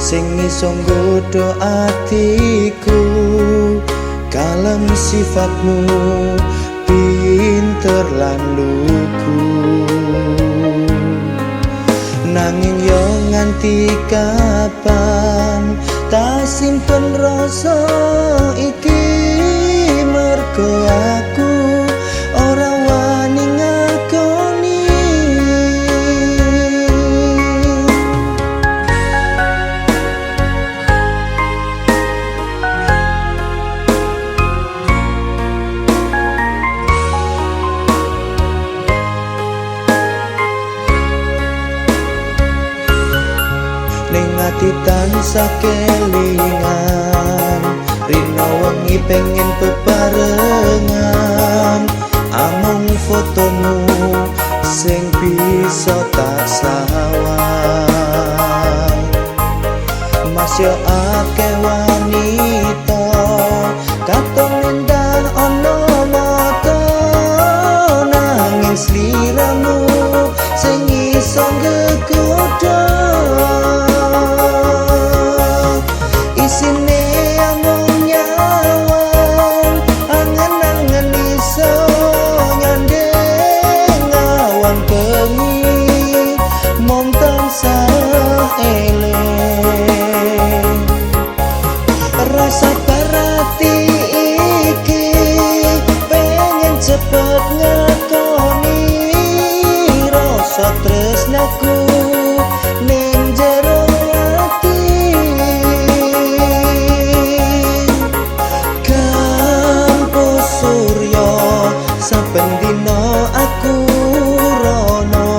sing iso nggodha atiku. Kalem sifatmu pinter lan lugu, nanging yo nganti kapan tak simpen rasa iki, mergo aku ora wani ngakoni. Ning ati tansah kelingan, rino wengi pengen bebarengan, amung fotomu sing bisa tak sawang. Mas yo akeh wanita katon endah ana mata, nanging sliramu sing iso nggodha. Isine amung nyawang, angen-angen iso nyandeng awan bengi, mung tansah eling. Rasa barati iki pengen cepet ngakoni rasa tresnaku ning jero ati. Kampus Surya saben dina aku rono,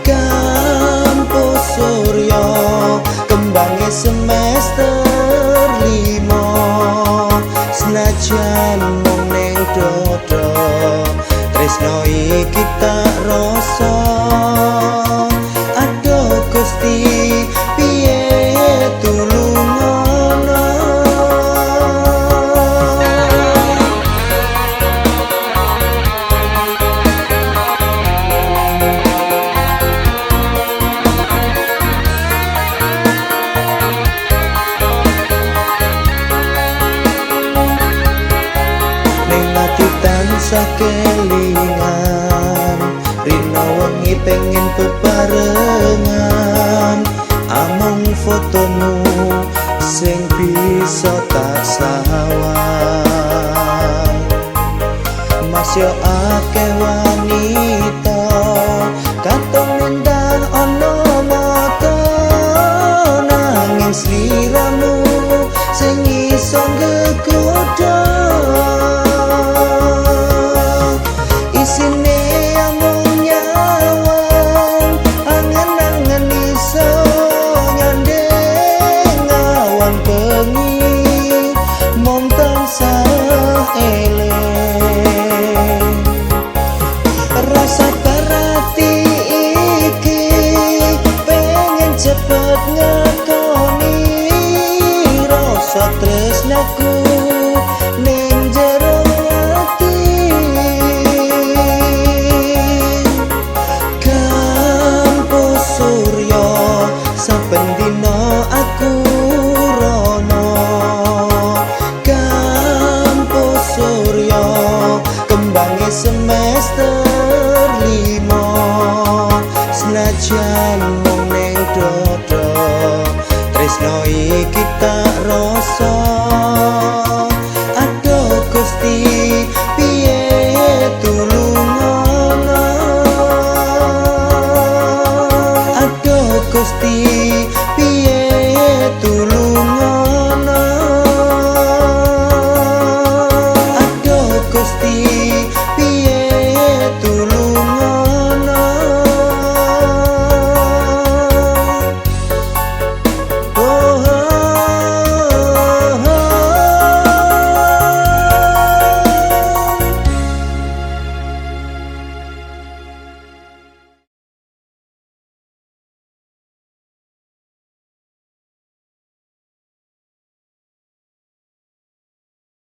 Kampus Surya kembange semester 5, senajan mung ning dodo tresno iki tak rasa. Aduh Gusti piye tulungono. Ning ati tansah kelingan, rino wengi pengen bebarengan, amung fotomu sing bisa tak sawang. Mas yo akeh wanita katon endah ana mata, nanging sliramu sing iso nggodha. Isine amung nyawang, angen-angen iso nyandeng awan bengi, mung tansah eling. Rasa barati iki pengen cepet ngakoni rasa tresnaku ning jero ati. Kampus Surya saben dina aku rono, Kampus Surya kembange semester 5, senajan mung ning dodo tresno iki tak rasa.